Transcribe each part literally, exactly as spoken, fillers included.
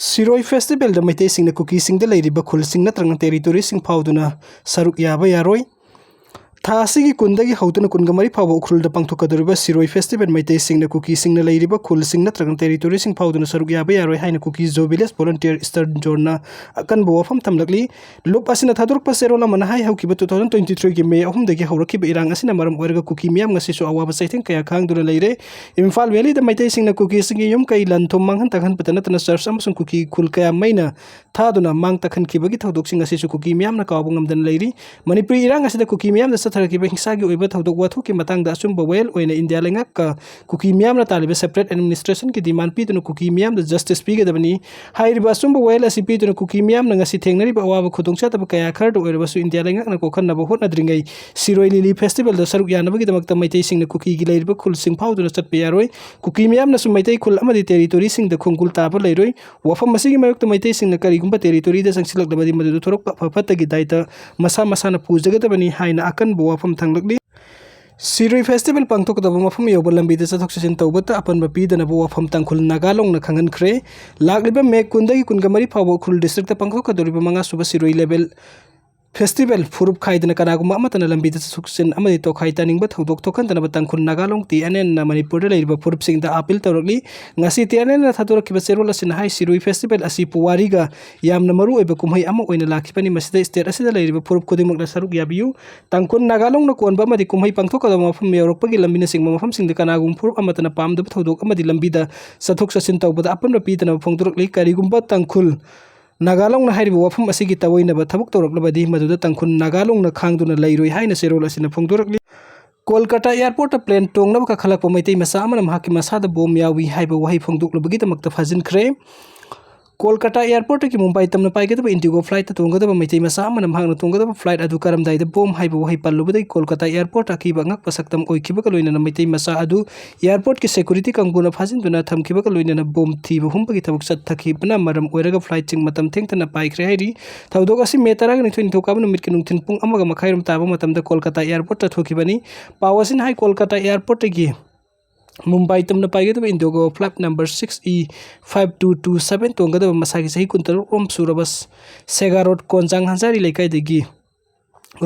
ꯁꯤꯔꯣꯏ ꯐꯦꯁꯇꯤꯚꯦꯜꯗ ꯃꯩꯇꯩꯁꯤꯡꯅ ꯀꯨꯀꯤꯁꯤꯡꯗ ꯂꯩꯔꯤꯕ ꯈꯨꯜꯁꯤꯡ ꯅꯠꯇ꯭ꯔꯒ ꯇꯦꯔꯤꯇꯣꯔꯤꯁꯤꯡ ꯐꯥꯎꯗꯨꯅ ꯁꯔꯨꯛ ꯌꯥꯕ ꯌꯥꯔꯣꯏ꯫ ꯊꯥ ꯑꯁꯤꯒꯤ ꯀꯨꯟꯗꯒꯤ ꯍꯧꯗꯨꯅ ꯀꯨꯟꯒ ꯃꯔꯤ ꯐꯥꯎꯕ ꯎꯈ꯭ꯔꯨꯜꯗ ꯄꯥꯡꯊꯣꯛꯀꯗꯧꯔꯤꯕ ꯁꯤꯔꯣꯏ ꯐꯦꯁꯇꯤꯚꯦꯜ ꯃꯩꯇꯩꯁꯤꯡꯅ ꯀꯨꯀꯤꯁꯤꯡꯅ ꯂꯩꯔꯤꯕ ꯈꯨꯜꯁꯤꯡ ꯅꯠꯇ꯭ꯔꯒ ꯇꯦꯔꯤꯇꯣꯔꯤꯁꯤꯡ ꯐꯥꯎꯗꯨꯅ ꯁꯔꯨꯛ ꯌꯥꯕ ꯌꯥꯔꯣꯏ ꯍꯥꯏꯅ ꯀꯨꯀꯤ ꯖꯣ ꯚꯤꯂꯦꯖ ꯚꯣꯂꯨꯟꯇꯤꯌꯔ ꯏꯁꯇꯔꯟ ꯖꯣꯟꯅ ꯑꯀꯟꯕ ꯋꯥꯐꯝ ꯊꯝꯂꯛꯂꯤ꯫ ꯂꯨꯞ ꯑꯁꯤꯅ ꯊꯥꯗꯣꯔꯛꯄ ꯆꯦꯔꯣꯜ ꯑꯃꯅ ꯍꯥꯏ, ꯍꯧꯈꯤꯕ two thousand twenty threeꯒꯤ ꯃꯦ ꯑꯍꯨꯝꯗꯒꯤ ꯍꯧꯔꯛꯈꯤꯕ ꯏꯔꯥꯡ ꯑꯁꯤꯅ ꯃꯔꯝ ꯑꯣꯏꯔꯒ ꯀꯨꯀꯤ ꯃꯤꯌꯥꯝ ꯉꯁꯤꯁꯨ ꯑꯋꯥꯕ ꯆꯩꯊꯦꯡ ꯀꯌꯥ ꯈꯥꯡꯗꯨꯅ ꯂꯩꯔꯦ꯫ ꯏꯝꯐꯥꯜ ꯚꯦꯂꯤꯗ ꯃꯩꯇꯩꯁꯤꯡꯅ ꯀꯨꯀꯤꯁꯤꯡꯒꯤ ꯌꯨꯝ ꯀꯩ, ꯂꯟ ꯊꯨꯝ ꯃꯥꯡꯍꯟ ꯇꯥꯛꯍꯟꯕꯇ ꯅꯠꯇꯅ ꯆꯔꯆ ꯑꯃꯁꯨꯡ ꯀꯨꯀꯤ ꯈꯨꯜ ꯀꯌꯥ ꯃꯩꯅ ꯊꯥꯗꯨꯅ ꯃꯥꯡ ꯇꯥꯛꯍꯟꯈꯤꯕꯒꯤ ꯊꯧꯗꯣꯛꯁꯤꯡ ꯑꯁꯤꯁꯨ ꯀꯨꯀꯤ ꯃꯤꯌꯥꯝꯅ ꯀꯥꯎꯕ ꯉꯝꯗꯅ ꯂꯩꯔꯤ꯫ ꯃꯅꯤꯄꯨꯔꯤ ꯏꯔꯥꯡ ꯑꯁꯤꯗ ꯀꯨꯀꯤ ꯃꯤꯌꯥꯝꯗ ꯆꯠꯊꯔꯛꯈꯤꯕ ꯍꯤꯡꯁꯥꯒꯤ ꯑꯣꯏꯕ ꯊꯧꯗꯣꯛ ꯋꯥꯊꯣꯛꯀꯤ ꯃꯇꯥꯡꯗ ꯑꯆꯨꯝꯕ ꯋꯥꯌꯦꯜ ꯑꯣꯏꯅ ꯏꯟꯗꯤꯌꯥ ꯂꯩꯉꯥꯛꯀ ꯀꯨꯀꯤ ꯃꯤꯌꯥꯝꯅ ꯇꯥꯜꯂꯤꯕ separate administrationꯒꯤ demand ꯄꯤꯗꯨꯅ ꯀꯨꯀꯤ ꯃꯤꯌꯥꯝꯗ justice ꯄꯤꯒꯗꯕꯅꯤ꯫ ꯍꯥꯏꯔꯤꯕ ꯑꯆꯨꯝꯕ ꯋꯥꯌꯦꯜ ꯑꯁꯤ ꯄꯤꯗꯨꯅ ꯀꯨꯀꯤ ꯃꯤꯌꯥꯝꯅ ꯉꯁꯤ ꯊꯦꯡꯅꯔꯤꯕ ꯑꯋꯥꯕ ꯈꯨꯗꯣꯡꯆꯥꯗꯕ ꯀꯌꯥ ꯈꯔꯗ ꯑꯣꯏꯔꯕꯁꯨ ꯏꯟꯗꯤꯌꯥ ꯂꯩꯉꯥꯛꯅ ꯀꯣꯛꯍꯟꯅꯕ ꯍꯣꯠꯅꯗ꯭ꯔꯤꯉꯩ ꯁꯤꯔꯣꯏ ꯂꯤꯂꯤ ꯐꯦꯁꯇꯤꯚꯦꯜꯗ ꯁꯔꯨꯛ ꯌꯥꯅꯕꯒꯤꯗꯃꯛꯇ ꯃꯩꯇꯩꯁꯤꯡꯅ ꯀꯨꯀꯤꯒꯤ ꯂꯩꯔꯤꯕ ꯈꯨꯜꯁꯤꯡ ꯐꯥꯎꯗꯨꯅ ꯆꯠꯄ ꯌꯥꯔꯣꯏ꯫ ꯀꯨꯀꯤ ꯃꯤꯌꯥꯝꯅꯁꯨ ꯃꯩꯇꯩ ꯈꯨꯜ ꯑꯃꯗꯤ ꯇꯦꯔꯤꯇꯣꯔꯤꯁꯤꯡꯗ ꯈꯣꯡꯒꯨꯜ ꯇꯥꯕ ꯂꯩꯔꯣꯏ꯫ ꯋꯥꯐꯝ ꯑꯁꯤꯒꯤ ꯃꯥꯌꯣꯛꯇ ꯃꯩꯇꯩꯁꯤꯡꯅ ꯀꯔꯤꯒꯨꯝꯕ ꯇꯦꯔꯤꯇꯣꯔꯤꯗ ꯆꯪꯁꯤꯜꯂꯛꯂꯕꯗꯤ ꯃꯗꯨꯗ ꯊꯣꯔꯛꯄ ꯑꯐ ꯐꯠꯇꯒꯤ ꯗꯥꯏꯇ ꯃꯁꯥ ꯃꯁꯥꯅ ꯄꯨꯖꯒꯗꯕꯅꯤ ꯍꯥꯏꯅ ꯑꯀꯟꯕ ꯋꯥꯐꯝ ꯊꯝꯂꯛꯂꯤ꯫ ꯁꯤꯔꯣꯏ ꯐꯦꯁꯇꯤꯚꯦꯜ ꯄꯥꯡꯊꯣꯛꯀꯗꯕ ꯃꯐꯝ ꯌꯧꯕ ꯂꯝꯕꯤꯗ ꯆꯠꯊꯣꯛ ꯆꯠꯁꯤꯟ ꯇꯧꯕꯗ ꯑꯄꯟꯕ ꯄꯤꯗꯅꯕ ꯋꯥꯐꯝ ꯇꯥꯡꯈꯨꯜ ꯅꯥꯒꯥ ꯂꯣꯡꯅ ꯈꯪꯍꯟꯈ꯭ꯔꯦ꯫ ꯂꯥꯛꯂꯤꯕ ꯃꯦ ꯀꯨꯟꯗꯒꯤ ꯀꯨꯟꯒ ꯃꯔꯤ ꯐꯥꯎꯕ ꯎꯈ꯭ꯔꯨꯜ ꯗꯤꯁꯇ꯭ꯔꯤꯛꯇ ꯄꯥꯡꯊꯣꯛꯀꯗꯧꯔꯤꯕ ꯃꯉꯥꯁꯨꯕ ꯁꯤꯔꯣꯏ ꯂꯦꯕꯦꯜ ꯐꯦꯁꯇꯤꯚꯦꯜ ꯐꯨꯔꯨꯞ ꯈꯥꯏꯗꯅ ꯀꯅꯥꯒꯨꯝꯕ ꯑꯃꯠꯇꯅ ꯂꯝꯕꯤꯗ ꯆꯠꯊꯣꯛ ꯆꯠꯁꯤꯟ ꯑꯃꯗꯤ ꯇꯣꯈꯥꯏ ꯇꯥꯅꯤꯡꯕ ꯊꯧꯗꯣꯛ ꯊꯣꯛꯍꯟꯗꯅꯕ ꯇꯥꯡꯈꯨꯜ ꯅꯥꯒꯥ ꯂꯣꯡ TNNꯅ ꯃꯅꯤꯄꯨꯔꯗ ꯂꯩꯔꯤꯕ ꯐꯨꯔꯨꯞꯁꯤꯡꯗ ꯑꯥꯄꯤꯜ ꯇꯧꯔꯛꯂꯤ꯫ ꯉꯁꯤ TNNꯅ ꯊꯥꯗꯣꯔꯛꯈꯤꯕ ꯆꯦꯔꯣꯜ ꯑꯁꯤꯅ ꯍꯥꯏ, ꯁꯤꯔꯣꯏ ꯐꯦꯁꯇꯤꯚꯦꯜ ꯑꯁꯤ ꯄꯨꯋꯥꯔꯤꯒ ꯌꯥꯝꯅ ꯃꯔꯨ ꯑꯣꯏꯕ ꯀꯨꯝꯍꯩ ꯑꯃ ꯑꯣꯏꯅ ꯂꯥꯛꯈꯤꯕꯅꯤ꯫ ꯃꯁꯤꯗ ꯁ꯭ꯇꯦꯠ ꯑꯁꯤꯗ ꯂꯩꯔꯤꯕ ꯐꯨꯔꯨꯞ ꯈꯨꯗꯤꯡꯃꯛꯅ ꯁꯔꯨꯛ ꯌꯥꯕꯤꯌꯨ꯫ ꯇꯥꯡꯈꯨꯜ ꯅꯥꯒꯥ ꯂꯣꯡꯅ ꯀꯣꯟꯕ ꯑꯃꯗꯤ ꯀꯨꯝꯍꯩ ꯄꯥꯡꯊꯣꯛꯀꯗꯕ ꯃꯐꯝ ꯌꯧꯔꯛꯄꯒꯤ ꯂꯝꯕꯤꯅꯆꯤꯡꯕ ꯃꯐꯝꯁꯤꯡꯗ ꯀꯅꯥꯒꯨꯝꯕ ꯐꯨꯔꯨꯞ ꯑꯃꯠꯇꯅ ꯄꯥꯝꯗꯕ ꯊꯧꯗꯣꯛ ꯑꯃꯗꯤ ꯂꯝꯕꯤꯗ ꯆꯠꯊꯣꯛ ꯆꯠꯁꯤꯟ ꯇꯧꯕꯗ ꯑꯄꯟꯕ ꯄꯤꯗꯅꯕ ꯐꯣꯡꯗꯣꯔꯛꯂꯤ꯫ ꯀꯔꯤꯒꯨꯝꯕ ꯇꯥꯡꯈꯨꯜ ꯅꯥꯒꯥ ꯂꯣꯡꯅ ꯍꯥꯏꯔꯤꯕ ꯋꯥꯐꯝ ꯑꯁꯤꯒꯤ ꯇꯧꯑꯣꯏꯅꯕ ꯊꯕꯛ ꯇꯧꯔꯛꯂꯕꯗꯤ ꯃꯗꯨꯗ ꯇꯥꯡꯈꯨꯜ ꯅꯥꯒꯥ ꯂꯣꯡꯅ ꯈꯥꯡꯗꯨꯅ ꯂꯩꯔꯣꯏ ꯍꯥꯏꯅ ꯆꯦꯔꯣꯜ ꯑꯁꯤꯅ ꯐꯣꯡꯗꯣꯔꯛꯂꯤ꯫ ꯀꯣꯜꯀꯇꯥ ꯑꯦꯌꯔꯄꯣꯔꯠꯇ ꯄ꯭ꯂꯦꯟ ꯇꯣꯡꯅꯕ ꯀꯥꯈꯠꯂꯛꯄ ꯃꯩꯇꯩ ꯃꯆꯥ ꯑꯃꯅ ꯃꯍꯥꯛꯀꯤ ꯃꯁꯥꯗ ꯕꯣꯝ ꯌꯥꯎꯏ ꯍꯥꯏꯕ ꯋꯥꯍꯩ ꯐꯣꯡꯗꯣꯛꯂꯨꯕꯒꯤꯗꯃꯛꯇ ꯐꯥꯖꯤꯟꯈ꯭ꯔꯦ꯫ ꯀꯣꯜꯀꯇꯥ ꯑꯦꯌꯔꯄꯣꯔꯠꯇꯒꯤ ꯃꯨꯝꯕꯥꯏ ꯇꯝꯅ ꯄꯥꯏꯒꯗꯕ ꯏꯟꯗꯤꯒꯣ ꯐ꯭ꯂꯥꯏꯠꯇ ꯇꯣꯡꯒꯗꯕ ꯃꯩꯇꯩ ꯃꯆꯥ ꯑꯃꯅ ꯃꯍꯥꯛꯅ ꯇꯣꯡꯒꯗꯕ ꯐ꯭ꯂꯥꯏꯠ ꯑꯗꯨ ꯀꯥꯔꯝꯗꯥꯏꯗ ꯕꯣꯝ ꯍꯥꯏꯕ ꯋꯥꯍꯩ ꯄꯜꯂꯨꯕꯗꯒꯤ ꯀꯣꯜꯀꯇꯥ ꯑꯦꯌꯔꯄꯣꯔꯠꯇ ꯑꯀꯤꯕ ꯑꯉꯛꯄ ꯁꯛꯇꯝ ꯑꯣꯏꯈꯤꯕꯒ ꯂꯣꯏꯅꯅ ꯃꯩꯇꯩ ꯃꯆꯥ ꯑꯗꯨ ꯑꯦꯌꯔꯄꯣꯔꯠꯀꯤ ꯁꯦꯀ꯭ꯌꯨꯔꯤꯇꯤ ꯀꯥꯡꯕꯨꯅ ꯐꯥꯖꯤꯟꯗꯨꯅ ꯊꯝꯈꯤꯕꯒ ꯂꯣꯏꯅꯅ ꯕꯣꯝ ꯊꯤꯕ ꯍꯨꯝꯕꯒꯤ ꯊꯕꯛ ꯆꯠꯊꯈꯤꯕꯅ ꯃꯔꯝ ꯑꯣꯏꯔꯒ ꯐ꯭ꯂꯥꯏꯠꯁꯤꯡ ꯃꯇꯝ ꯊꯦꯡꯊꯅ ꯄꯥꯏꯈ꯭ꯔꯦ ꯍꯥꯏꯔꯤ꯫ ꯊꯧꯗꯣꯛ ꯑꯁꯤ ꯃꯦ ꯇꯔꯥꯅꯤꯊꯣꯏ ꯅꯤꯡꯊꯧꯀꯥꯕ ꯅꯨꯃꯤꯠꯀꯤ ꯅꯨꯡꯊꯤꯜ ꯄꯨꯡ ꯑꯃꯒ ꯃꯈꯥꯏꯔꯣꯝ ꯇꯥꯕ ꯃꯇꯝꯗ ꯀꯣꯜꯀꯇꯥ ꯑꯦꯌꯔꯄꯣꯔꯠꯇ ꯊꯣꯛꯈꯤꯕꯅꯤ꯫ ꯄꯥꯎ ꯑꯁꯤꯅ ꯍꯥꯏ, ꯀꯣꯜꯀꯇꯥ ꯑꯦꯌꯔꯄꯣꯔꯠꯇꯒꯤ ꯃꯨꯝꯕꯥꯏ ꯇꯝꯅ ꯄꯥꯏꯒꯗꯕ IndiGo flight number six E five two two seven ꯇꯣꯡꯒꯗꯕ ꯃꯁꯥꯒꯤ ꯆꯍꯤ ꯀꯨꯟꯇꯔꯨꯛ ꯔꯣꯝ ꯁꯨꯔꯕ ꯁꯦꯒꯥꯔꯣꯠ ꯀꯣꯟꯖꯥꯡ ꯍꯟꯖꯥꯔꯤ ꯂꯩꯀꯥꯏꯗꯒꯤ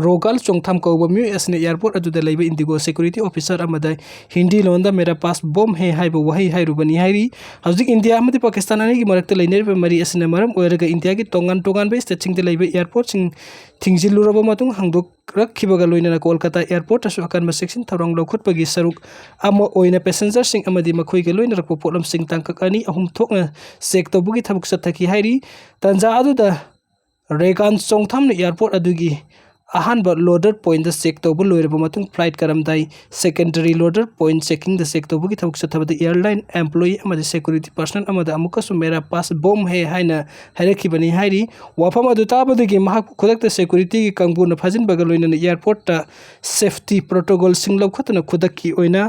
ꯔꯣꯒꯥꯜ ꯆꯣꯡꯊꯥꯝ ꯀꯧꯕ ꯃꯤꯑꯣꯏ ꯑꯁꯤꯅ airport ꯑꯗꯨꯗ ꯂꯩꯕ ꯏꯟꯗꯤꯒꯣ security officer ꯑꯃꯗ ꯍꯤꯟꯗꯤ ꯂꯣꯟꯗ "ꯃꯦꯔꯥ ꯄꯥꯁ ꯕꯣꯝ ꯍꯦ" ꯍꯥꯏꯕ ꯋꯥꯍꯩ ꯍꯥꯏꯔꯨꯕꯅꯤ ꯍꯥꯏꯔꯤ꯫ ꯍꯧꯖꯤꯛ ꯏꯟꯗꯤꯌꯥ ꯑꯃꯗꯤ ꯄꯥꯀꯤꯁꯇꯥꯟ ꯑꯅꯤꯒꯤ ꯃꯔꯛꯇ ꯂꯩꯅꯔꯤꯕ ꯃꯔꯤ ꯑꯁꯤꯅ ꯃꯔꯝ ꯑꯣꯏꯔꯒ ꯏꯟꯗꯤꯌꯥꯒꯤ ꯇꯣꯉꯥꯟ ꯇꯣꯉꯥꯟꯕ stateꯁꯤꯡꯗ ꯂꯩꯕ airportꯁꯤꯡ ꯊꯤꯡꯖꯤꯜꯂꯨꯔꯕ ꯃꯇꯨꯡ ꯍꯥꯡꯗꯣꯛꯂꯛꯈꯤꯕꯒ ꯂꯣꯏꯅꯅ ꯀꯣꯜꯀꯇꯥ airportꯇꯁꯨ ꯑꯀꯟꯕ ꯆꯦꯛꯁꯤꯟ ꯊꯧꯔꯥꯡ ꯂꯧꯈꯠꯄꯒꯤ ꯁꯔꯨꯛ ꯑꯃ ꯑꯣꯏꯅ passengerꯁꯤꯡ ꯑꯃꯗꯤ ꯃꯈꯣꯏꯒ ꯂꯣꯏꯅꯔꯛꯄ ꯄꯣꯠꯂꯝꯁꯤꯡ ꯇꯥꯡꯀꯛ ꯑꯅꯤ ꯑꯍꯨꯝ ꯊꯣꯛꯅ check ꯇꯧꯕꯒꯤ ꯊꯕꯛ ꯆꯠꯊꯈꯤ ꯍꯥꯏꯔꯤ꯫ ꯇꯥꯟꯖꯥ ꯑꯗꯨꯗ ꯔꯦꯒꯥꯟ ꯆꯣꯡꯊꯥꯝꯅ airport ꯑꯗꯨꯒꯤ ꯑꯍꯥꯟꯕ loader pointꯇ check ꯇꯧꯕ ꯂꯣꯏꯔꯕ ꯃꯇꯨꯡ flight ꯀꯥꯔꯝꯗꯥꯏ secondary loader point checkingꯗ check ꯇꯧꯕꯒꯤ ꯊꯕꯛ ꯆꯠꯊꯕꯗ airline employee ꯑꯃꯗꯤ security personnel ꯑꯃꯗ ꯑꯃꯨꯛꯀꯁꯨ "ꯃꯦꯔꯥ ꯄꯥꯁ ꯕꯣꯝ ꯍꯦ" ꯍꯥꯏꯅ ꯍꯥꯏꯔꯛꯈꯤꯕꯅꯤ ꯍꯥꯏꯔꯤ꯫ ꯋꯥꯐꯝ ꯑꯗꯨ ꯇꯥꯕꯗꯒꯤ ꯃꯍꯥꯛꯄꯨ ꯈꯨꯗꯛꯇ securityꯒꯤ ꯀꯥꯡꯕꯨꯅ ꯐꯥꯖꯤꯟꯕꯒ ꯂꯣꯏꯅꯅ airportꯇ safety protocolꯁꯤꯡ ꯂꯧꯈꯠꯇꯨꯅ ꯈꯨꯗꯛꯀꯤ ꯑꯣꯏꯅ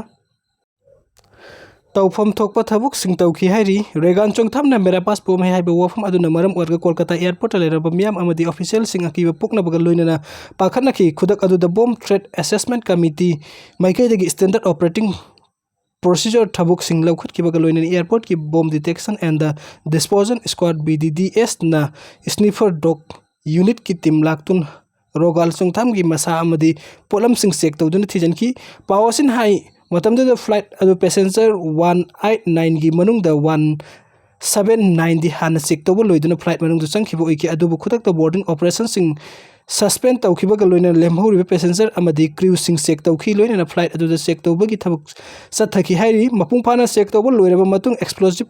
ꯇꯧꯐꯝ ꯊꯣꯛꯄ ꯊꯕꯛꯁꯤꯡ ꯇꯧꯈꯤ ꯍꯥꯏꯔꯤ꯫ ꯔꯦꯒꯥꯟ ꯆꯣꯡꯊꯥꯝꯅ "ꯃꯦꯔꯥ ꯄꯥꯁ ꯕꯣꯝ ꯍꯦ" ꯍꯥꯏꯕ ꯋꯥꯐꯝ ꯑꯗꯨꯅ ꯃꯔꯝ ꯑꯣꯏꯔꯒ ꯀꯣꯜꯀꯇꯥ airportꯇ ꯂꯩꯔꯝꯕ ꯃꯤꯌꯥꯝ ꯑꯃꯗꯤ officialꯁꯤꯡ ꯑꯀꯤꯕ ꯄꯣꯛꯅꯕꯒ ꯂꯣꯏꯅꯅ ꯄꯥꯈꯠꯅꯈꯤ꯫ ꯈꯨꯗꯛ ꯑꯗꯨꯗ Bomb Threat Assessment Committee ꯃꯥꯏꯀꯩꯗꯒꯤ standard operating procedure ꯊꯕꯛꯁꯤꯡ ꯂꯧꯈꯠꯈꯤꯕꯒ ꯂꯣꯏꯅꯅ airportꯀꯤ Bomb Detection and Disposal Squad, BDDSꯅ sniffer dog unitꯀꯤ team ꯂꯥꯛꯇꯨꯅ ꯔꯣꯒꯥꯜ ꯆꯣꯡꯊꯥꯝꯒꯤ ꯃꯁꯥ ꯑꯃꯗꯤ ꯄꯣꯠꯂꯝꯁꯤꯡ check ꯇꯧꯗꯨꯅ ꯊꯤꯖꯤꯟꯈꯤ꯫ ꯄꯥꯎ ꯑꯁꯤꯅ ꯍꯥꯏ, ꯃꯇꯝꯗꯨꯗ flight ꯑꯗꯨ passenger one eight nineꯒꯤ ꯃꯅꯨꯡꯗ one seven nineꯗꯤ ꯍꯥꯟꯅ check ꯇꯧꯕ ꯂꯣꯏꯗꯨꯅ flight ꯃꯅꯨꯡꯗ ꯆꯪꯈꯤꯕ ꯑꯣꯏꯈꯤ, ꯑꯗꯨꯕꯨ ꯈꯨꯗꯛꯇ boarding operationꯁꯤꯡ suspend ꯇꯧꯈꯤꯕꯒ ꯂꯣꯏꯅꯅ ꯂꯦꯝꯍꯧꯔꯤꯕ passenger ꯑꯃꯗꯤ crewꯁꯤꯡ check ꯇꯧꯈꯤ, ꯂꯣꯏꯅꯅ flight ꯑꯗꯨꯗ check ꯇꯧꯕꯒꯤ ꯊꯕꯛ ꯆꯠꯊꯈꯤ ꯍꯥꯏꯔꯤ꯫ ꯃꯄꯨꯡ ꯐꯥꯅ check ꯇꯧꯕ ꯂꯣꯏꯔꯕ ꯃꯇꯨꯡ explosive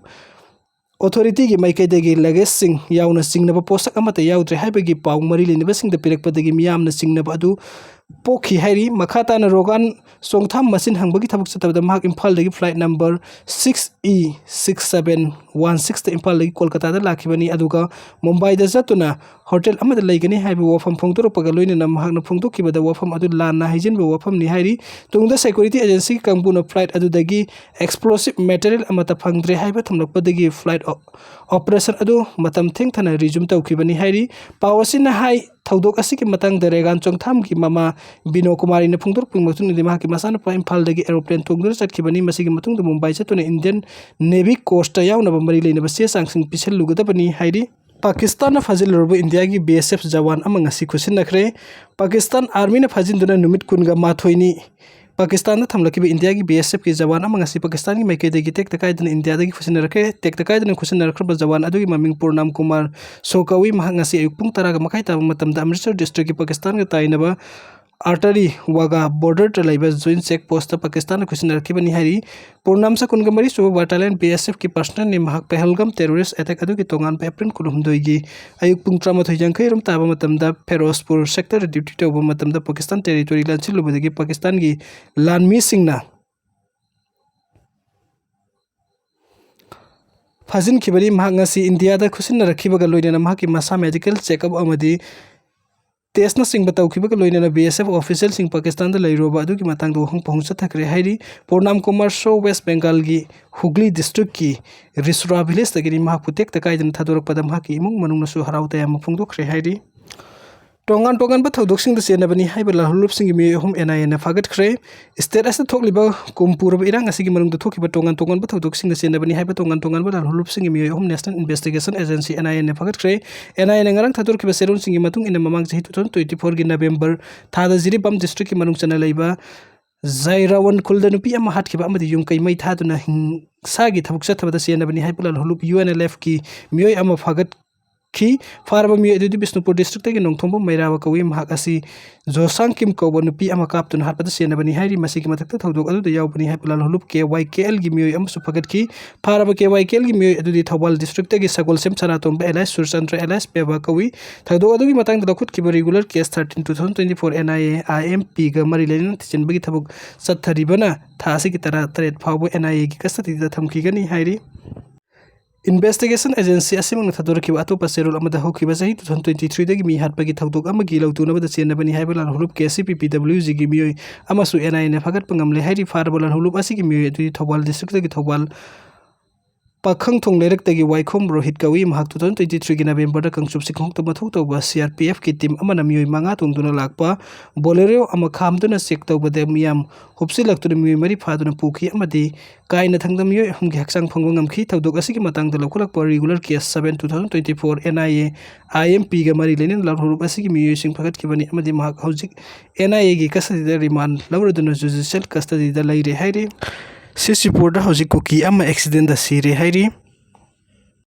authorityꯒꯤ ꯃꯥꯏꯀꯩꯗꯒꯤ luggageꯁꯤꯡ ꯌꯥꯎꯅ ꯆꯤꯡꯅꯕ ꯄꯣꯠꯁꯛ ꯑꯃꯠꯇ ꯌꯥꯎꯗ꯭ꯔꯦ ꯍꯥꯏꯕꯒꯤ ꯄꯥꯎ ꯃꯔꯤ ꯂꯩꯅꯕꯁꯤꯡꯗ ꯄꯤꯔꯛꯄꯗꯒꯤ ꯃꯤꯌꯥꯝꯅ ꯆꯤꯡꯅꯕ ꯑꯗꯨ ꯄꯣꯛꯈꯤ ꯍꯥꯏꯔꯤ꯫ ꯃꯈꯥ ꯇꯥꯅ ꯔꯣꯒꯥꯟ ꯆꯣꯡꯊꯥꯝ ꯃꯁꯤꯟ ꯍꯪꯕꯒꯤ ꯊꯕꯛ ꯆꯠꯊꯕꯗ ꯃꯍꯥꯛ ꯏꯝꯐꯥꯜꯗꯒꯤ flight number six E six seven one sixꯇ ꯏꯝꯐꯥꯜꯗꯒꯤ ꯀꯣꯜꯀꯇꯥꯗ ꯂꯥꯛꯈꯤꯕꯅꯤ, ꯑꯗꯨꯒ ꯃꯨꯝꯕꯥꯏꯗ ꯆꯠꯇꯨꯅ hotel ꯑꯃꯗ ꯂꯩꯒꯅꯤ ꯍꯥꯏꯕ ꯋꯥꯐꯝ ꯐꯣꯡꯗꯣꯔꯛꯄꯒ ꯂꯣꯏꯅꯅ ꯃꯍꯥꯛꯅ ꯐꯣꯡꯗꯣꯛꯈꯤꯕꯗ ꯋꯥꯐꯝ ꯑꯗꯨ ꯂꯥꯟꯅ ꯍꯥꯏꯖꯤꯟꯕ ꯋꯥꯐꯝꯅꯤ ꯍꯥꯏꯔꯤ꯫ ꯇꯨꯡꯗ security agencyꯒꯤ ꯀꯥꯡꯕꯨꯅ flight ꯑꯗꯨꯗꯒꯤ explosive material ꯑꯃꯠꯇ ꯐꯪꯗ꯭ꯔꯦ ꯍꯥꯏꯕ ꯊꯝꯂꯛꯄꯗꯒꯤ flight o-, operation ꯑꯗꯨ ꯃꯇꯝ ꯊꯦꯡꯊꯅ resume ꯇꯧꯈꯤꯕꯅꯤ ꯍꯥꯏꯔꯤ꯫ ꯄꯥꯎ ꯑꯁꯤꯅ ꯍꯥꯏ, ꯊꯧꯗꯣꯛ ꯑꯁꯤꯒꯤ ꯃꯇꯥꯡꯗ ꯔꯦꯒꯥꯟ ꯆꯣꯡꯊꯥꯝꯒꯤ ꯃꯃꯥ ꯕꯤꯅꯣ ꯀꯨꯃꯥꯔꯤꯅ ꯐꯣꯡꯗꯣꯔꯛꯄꯒꯤ ꯃꯇꯨꯡ ꯏꯟꯅꯗꯤ, ꯃꯍꯥꯛꯀꯤ ꯃꯆꯥꯅꯨꯄꯥ ꯏꯝꯐꯥꯜꯗꯒꯤ ꯑꯦꯔꯣꯄ꯭ꯂꯦꯟ ꯇꯣꯡꯗꯨꯅ ꯆꯠꯈꯤꯕꯅꯤ꯫ ꯃꯁꯤꯒꯤ ꯃꯇꯨꯡꯗ ꯃꯨꯝꯕꯥꯏ ꯆꯠꯇꯨꯅ ꯏꯟꯗꯤꯌꯟ ꯅꯦꯚꯤ ꯀꯣꯔꯁꯇ ꯌꯥꯎꯅꯕ ꯃꯔꯤ ꯂꯩꯅꯕ ꯆꯦ ꯆꯥꯡꯁꯤꯡ ꯄꯤꯁꯤꯜꯂꯨꯒꯗꯕꯅꯤ ꯍꯥꯏꯔꯤ꯫ ꯄꯥꯀꯤꯁꯇꯥꯟꯅ ꯐꯥꯖꯤꯜꯂꯨꯔꯕ ꯏꯟꯗꯤꯌꯥꯒꯤ ꯕꯤ ꯑꯦꯁ ꯑꯦꯐ ꯖꯋꯥꯟ ꯑꯃ ꯉꯁꯤ ꯈꯨꯠꯁꯤꯟꯅꯈ꯭ꯔꯦ꯫ ꯄꯥꯀꯤꯁꯇꯥꯟ ꯑꯥꯔꯃꯤꯅ ꯐꯥꯖꯤꯟꯗꯨꯅ ꯅꯨꯃꯤꯠ ꯀꯨꯟꯒ ꯃꯥꯊꯣꯏꯅꯤ ꯄꯥꯀꯤꯁꯇꯥꯟꯗ ꯊꯝꯂꯛꯈꯤꯕ ꯏꯟꯗꯤꯌꯥꯒꯤ ꯕꯤ ꯑꯦꯁ ꯑꯦꯐꯀꯤ ꯖꯋꯥꯟ ꯑꯃ ꯉꯁꯤ ꯄꯥꯀꯤꯁꯇꯥꯟꯒꯤ ꯃꯥꯏꯀꯩꯗꯒꯤ ꯇꯦꯛꯇ ꯀꯥꯏꯗꯅ ꯏꯟꯗꯤꯌꯥꯗꯒꯤ ꯈꯨꯠꯁꯤꯟꯅꯔꯛꯈ꯭ꯔꯦ꯫ ꯇꯦꯛꯇ ꯀꯥꯏꯗꯅ ꯈꯨꯠꯁꯤꯟꯅꯔꯛꯈ꯭ꯔꯕ ꯖꯋꯥꯟ ꯑꯗꯨꯒꯤ ꯃꯃꯤꯡ ꯄꯨꯔꯅꯥꯝ ꯀꯨꯃꯥꯔ ꯁꯣ ꯀꯧꯏ꯫ ꯃꯍꯥꯛ ꯉꯁꯤ ꯑꯌꯨꯛ ꯄꯨꯡ ꯇꯔꯥꯒ ꯃꯈꯥꯏ ꯇꯥꯕ ꯃꯇꯝꯗ ꯑꯃ꯭ꯔꯤꯠꯁꯔ ꯗꯤꯁꯇ꯭ꯔꯤꯛꯀꯤ ꯄꯥꯀꯤꯁꯇꯥꯟꯒ ꯇꯥꯏꯅꯕ ꯑꯥꯔꯇꯔꯤ ꯋꯥꯒꯥ ꯕꯣꯔꯗꯔꯗ ꯂꯩꯕ ꯖꯣꯏꯟ ꯆꯦꯛ ꯄꯣꯁꯇ ꯄꯥꯀꯤꯁꯇꯥꯟꯅ ꯈꯨꯠꯁꯤꯟꯅꯔꯛꯈꯤꯕꯅꯤ ꯍꯥꯏꯔꯤ꯫ ꯄꯨꯔꯅꯥꯝ ꯁꯥꯀꯨꯟꯒ ꯃꯔꯤ ꯁꯨꯕ ꯕꯥꯇꯥꯂꯤꯌꯟ ꯕꯤ ꯑꯦꯁ ꯑꯦꯐꯀꯤ ꯄꯥꯔꯁꯅꯦꯜꯅꯤ꯫ ꯃꯍꯥꯛ ꯄꯦꯍꯜꯒꯥꯝ ꯇꯦꯔꯣꯔꯤꯁ꯭ꯠ ꯑꯦꯇꯦꯛ ꯑꯗꯨꯒꯤ ꯇꯣꯉꯥꯟꯕ ꯑꯦꯄ꯭ꯔꯤꯜ ꯀꯨꯟꯍꯨꯝꯗꯣꯏꯒꯤ ꯑꯌꯨꯛ ꯄꯨꯡ ꯇꯔꯥꯃꯥꯊꯣꯏ ꯌꯥꯡꯈꯩ ꯔꯣꯝ ꯇꯥꯕ ꯃꯇꯝꯗ ꯐꯦꯔꯣꯖꯄꯨꯔ ꯁꯦꯛꯇꯔꯗ ꯗ꯭ꯌꯨꯇꯤ ꯇꯧꯕ ꯃꯇꯝꯗ ꯄꯥꯀꯤꯁꯇꯥꯟ ꯇꯦꯔꯤꯇꯣꯔꯤ ꯂꯥꯟꯁꯤꯜꯂꯨꯕꯗꯒꯤ ꯄꯥꯀꯤꯁꯇꯥꯟꯒꯤ ꯂꯥꯟꯃꯤꯁꯤꯡꯅ ꯐꯥꯖꯤꯟꯈꯤꯕꯅꯤ꯫ ꯃꯍꯥꯛ ꯉꯁꯤ ꯏꯟꯗꯤꯌꯥꯗ ꯈꯨꯠꯁꯤꯟꯅꯔꯛꯈꯤꯕꯒ ꯂꯣꯏꯅꯅ ꯃꯍꯥꯛꯀꯤ ꯃꯁꯥ ꯃꯦꯗꯤꯀꯦꯜ ꯆꯦꯛꯑꯞ ꯑꯃꯗꯤ ꯇꯦꯁꯅꯆꯤꯡꯕ ꯇꯧꯈꯤꯕꯒ ꯂꯣꯏꯅꯅ ꯕꯤ ꯑꯦꯁ ꯑꯦꯐ ꯑꯣꯐꯤꯁꯤꯌꯦꯜꯁꯤꯡ ꯄꯥꯀꯤꯁꯇꯥꯟꯗ ꯂꯩꯔꯨꯕ ꯑꯗꯨꯒꯤ ꯃꯇꯥꯡꯗ ꯋꯥꯍꯪ ꯄꯥꯎꯍꯪ ꯆꯠꯊꯈ꯭ꯔꯦ ꯍꯥꯏꯔꯤ꯫ ꯄꯨꯔꯅꯥꯝ ꯀꯨꯃꯥꯔ ꯁꯣ ꯋꯦꯁ꯭ꯠ ꯕꯦꯡꯒꯥꯜꯒꯤ ꯍꯨꯒ꯭ꯂꯤ ꯗꯤꯁꯇ꯭ꯔꯤꯛꯀꯤ ꯔꯤꯁꯨꯔꯥ ꯚꯤꯂꯦꯖꯇꯒꯤꯅꯤ꯫ ꯃꯍꯥꯛꯄꯨ ꯇꯦꯛꯇ ꯀꯥꯏꯗꯅ ꯊꯥꯗꯣꯔꯛꯄꯗ ꯃꯍꯥꯛꯀꯤ ꯏꯃꯨꯡ ꯃꯅꯨꯡꯅꯁꯨ ꯍꯔꯥꯎ ꯇꯌꯥꯝꯕ ꯐꯣꯡꯗꯣꯛꯈ꯭ꯔꯦ ꯍꯥꯏꯔꯤ꯫ ꯇꯣꯉꯥꯟ ꯇꯣꯉꯥꯟꯕ ꯊꯧꯗꯣꯛꯁꯤꯡꯗ ꯆꯦꯟꯅꯕꯅꯤ ꯍꯥꯏꯕ ꯂꯥꯜꯍꯧꯂꯨꯞꯁꯤꯡꯒꯤ ꯃꯤꯑꯣꯏ ꯑꯍꯨꯝ ꯑꯦꯟ ꯑꯥꯏ ꯑꯦꯅ ꯐꯥꯒꯠꯈ꯭ꯔꯦ꯫ ꯁ꯭ꯇꯦꯠ ꯑꯁꯤꯗ ꯊꯣꯛꯂꯤꯕ ꯀꯨꯝ ꯄꯨꯔꯕ ꯏꯔꯥꯡ ꯑꯁꯤꯒꯤ ꯃꯅꯨꯡꯗ ꯊꯣꯛꯈꯤꯕ ꯇꯣꯉꯥꯟ ꯇꯣꯉꯥꯟꯕ ꯊꯧꯗꯣꯛꯁꯤꯡꯗ ꯆꯦꯟꯅꯕꯅꯤ ꯍꯥꯏꯕ ꯇꯣꯉꯥꯟ ꯇꯣꯉꯥꯟꯕ ꯂꯥꯜꯍꯧꯂꯨꯞꯁꯤꯡꯒꯤ ꯃꯤꯑꯣꯏ ꯑꯍꯨꯝ ꯅꯦꯁꯅꯦꯜ ꯏꯟꯚꯦꯁꯇꯤꯒꯦꯁꯟ ꯑꯦꯖꯦꯟꯁꯤ, ꯑꯦꯟ ꯑꯥꯏ ꯑꯦꯅ ꯐꯥꯒꯠꯈ꯭ꯔꯦ꯫ ꯑꯦꯟ ꯑꯥꯏ ꯑꯦꯅ ꯉꯔꯥꯡ ꯊꯥꯗꯣꯔꯛꯈꯤꯕ ꯆꯦꯔꯣꯜꯁꯤꯡꯒꯤ ꯃꯇꯨꯡ ꯏꯟꯅ, ꯃꯃꯥꯡ ꯆꯍꯤ two thousand twenty fourꯒꯤ ꯅꯕꯦꯝꯕꯔ ꯊꯥꯗ ꯖꯤꯔꯤꯕꯥꯝ ꯗꯤꯁꯇ꯭ꯔꯤꯛꯀꯤ ꯃꯅꯨꯡ ꯆꯟꯅ ꯂꯩꯕ ꯖꯥꯏꯔꯥꯋꯟ ꯈꯨꯜꯗ ꯅꯨꯄꯤ ꯑꯃ ꯍꯥꯠꯈꯤꯕ ꯑꯃꯗꯤ ꯌꯨꯝ ꯀꯩ ꯃꯩ ꯊꯥꯗꯨꯅ ꯍꯤꯡꯁꯥꯒꯤ ꯊꯕꯛ ꯆꯠꯊꯕꯗ ꯆꯦꯟꯅꯕꯅꯤ ꯍꯥꯏꯕ ꯂꯥꯜꯍꯧꯂꯨꯞ ꯌꯨ ꯑꯦꯟ ꯑꯦꯜ ꯑꯦꯐꯀꯤ ꯃꯤꯑꯣꯏ ꯑꯃ ꯐꯥꯒꯠꯈꯤ꯫ ꯐꯥꯔꯕ ꯃꯤꯑꯣꯏ ꯑꯗꯨꯗꯤ ꯕꯤꯁꯅꯨꯄꯨꯔ ꯗꯤꯁꯇ꯭ꯔꯤꯛꯇꯒꯤ ꯅꯣꯡꯊꯣꯝꯕꯝ ꯃꯩꯔꯥꯕ ꯀꯧꯏ꯫ ꯃꯍꯥꯛ ꯑꯁꯤ ꯖꯣꯁꯥꯡ ꯀꯤꯝ ꯀꯧꯕ ꯅꯨꯄꯤ ꯑꯃ ꯀꯥꯞꯇꯨꯅ ꯍꯥꯠꯄꯗ ꯆꯦꯟꯅꯕꯅꯤ ꯍꯥꯏꯔꯤ꯫ ꯃꯁꯤꯒꯤ ꯃꯊꯛꯇ ꯊꯧꯗꯣꯛ ꯑꯗꯨꯗ ꯌꯥꯎꯕꯅꯤ ꯍꯥꯏꯕ ꯂꯥꯜꯍꯧꯂꯨꯞ ꯀꯦ ꯋꯥꯏ ꯀꯦ ꯑꯦꯜꯒꯤ ꯃꯤꯑꯣꯏ ꯑꯃꯁꯨ ꯐꯥꯒꯠꯈꯤ꯫ ꯐꯥꯔꯕ ꯀꯦ ꯋꯥꯏ ꯀꯦ ꯑꯦꯜꯒꯤ ꯃꯤꯑꯣꯏ ꯑꯗꯨꯗꯤ ꯊꯧꯕꯥꯜ ꯗꯤꯁꯇ꯭ꯔꯤꯛꯇꯒꯤ ꯁꯒꯣꯜꯁꯦꯝ ꯁꯅꯥꯇꯣꯝꯕ ꯑꯦꯂꯥꯏꯁ ꯁꯨꯔꯆꯟꯗ꯭ꯔ ꯑꯦꯂꯥꯏꯁ ꯄꯦꯕꯥ ꯀꯧꯏ꯫ ꯊꯧꯗꯣꯛ ꯑꯗꯨꯒꯤ ꯃꯇꯥꯡꯗ ꯂꯧꯈꯠꯈꯤꯕ regular case thirteen two thousand twenty four N I A I M ꯄꯤꯒ ꯃꯔꯤ ꯂꯩꯅꯅ ꯊꯤꯖꯤꯟꯕꯒꯤ ꯊꯕꯛ ꯆꯠꯊꯔꯤꯕꯅ ꯊꯥ ꯑꯁꯤꯒꯤ ꯇꯔꯥ ꯇꯔꯦꯠ ꯐꯥꯎꯕ ꯑꯦꯟ ꯑꯥꯏ ꯑꯦꯒꯤ ꯀꯁꯇꯗꯤꯗ ꯊꯝꯈꯤꯒꯅꯤ ꯍꯥꯏꯔꯤ꯫ ꯏꯟꯚꯦꯁꯇꯤꯒꯦꯁꯟ ꯑꯦꯖꯦꯟꯁꯤ ꯑꯁꯤꯃꯛꯅ ꯊꯥꯗꯣꯔꯛꯈꯤꯕ ꯑꯇꯣꯞꯄ ꯆꯦꯔꯣꯜ ꯑꯃꯗ ꯍꯧꯈꯤꯕ ꯆꯍꯤ two thousand twenty threeꯗꯒꯤ ꯃꯤ ꯍꯥꯠꯄꯒꯤ ꯊꯧꯗꯣꯛ ꯑꯃꯒꯤ ꯂꯧꯇꯨꯅꯕꯗ ꯆꯦꯟꯅꯕꯅꯤ ꯍꯥꯏꯕ ꯂꯥꯜꯍꯧꯂꯨꯞ ꯀꯦ ꯁꯤ ꯄꯤ ꯄꯤ ꯗꯕ꯭ꯂꯤꯎ ꯖꯤꯒꯤ ꯃꯤꯑꯣꯏ ꯑꯃꯁꯨ ꯑꯦꯟ ꯑꯥꯏ ꯑꯦꯅ ꯐꯥꯒꯠꯄ ꯉꯝꯂꯦ ꯍꯥꯏꯔꯤ꯫ ꯐꯥꯔꯕ ꯂꯥꯜꯍꯧꯂꯨꯞ ꯑꯁꯤꯒꯤ ꯃꯤꯑꯣꯏ ꯑꯗꯨꯗꯤ ꯊꯧꯕꯥꯜ ꯗꯤꯁꯇ꯭ꯔꯤꯛꯇꯒꯤ ꯊꯧꯕꯥꯜ ꯄꯥꯈꯪꯊꯣꯡ ꯂꯩꯔꯛꯇꯒꯤ ꯋꯥꯏꯈꯣꯝ ꯔꯣꯍꯤꯠ ꯀꯧꯏ꯫ ꯃꯍꯥꯛ two thousand twenty three ꯒꯤ November ꯗ ꯀꯥꯡꯆꯨꯞꯁꯤ ꯈꯣꯡꯎꯞꯇ ꯃꯊꯧ ꯇꯧꯕ C R P F ꯀꯤ team ꯑꯃꯅ ꯃꯤꯑꯣꯏ ꯃꯉꯥ ꯇꯣꯡꯗꯨꯅ ꯂꯥꯛꯄ Bolero ꯑꯃ ꯈꯥꯝꯗꯨꯅ check ꯇꯧꯕꯗ ꯃꯤꯌꯥꯝ ꯍꯨꯞꯆꯤꯜꯂꯛꯇꯨꯅ ꯃꯤꯑꯣꯏ ꯃꯔꯤ ꯐꯥꯗꯨꯅ ꯄꯨꯈꯤ ꯑꯃꯗꯤ ꯀꯥꯏꯅ ꯊꯪꯗ ꯃꯤꯑꯣꯏ ꯑꯍꯨꯝꯒꯤ ꯍꯛꯆꯥꯡ ꯐꯪꯕ ꯉꯝꯈꯤ꯫ ꯊꯧꯗꯣꯛ ꯑꯁꯤꯒꯤ ꯃꯇꯥꯡꯗ ꯂꯧꯈꯠꯂꯛꯄ regular case seven two thousand twenty four N I A I M P ꯒ ꯃꯔꯤ ꯂꯩꯅꯅ ꯂꯥꯜꯍꯧꯂꯨꯞ ꯑꯁꯤꯒꯤ ꯃꯤꯑꯣꯏꯁꯤꯡ ꯐꯒꯠꯈꯤꯕꯅꯤ ꯑꯃꯗꯤ ꯃꯍꯥꯛ ꯍꯧꯖꯤꯛ N I A ꯒꯤ custody ꯗ remand ꯂꯧꯔꯗꯨꯅ judicial custody ꯗ ꯂꯩꯔꯦ ꯍꯥꯏꯔꯤ꯫ ꯁꯤꯁꯤꯄꯨꯔꯗ ꯍꯧꯖꯤꯛ ꯀꯨꯀꯤ ꯑꯃ accident ꯗ ꯁꯤꯔꯦ ꯍꯥꯏꯔꯤ꯫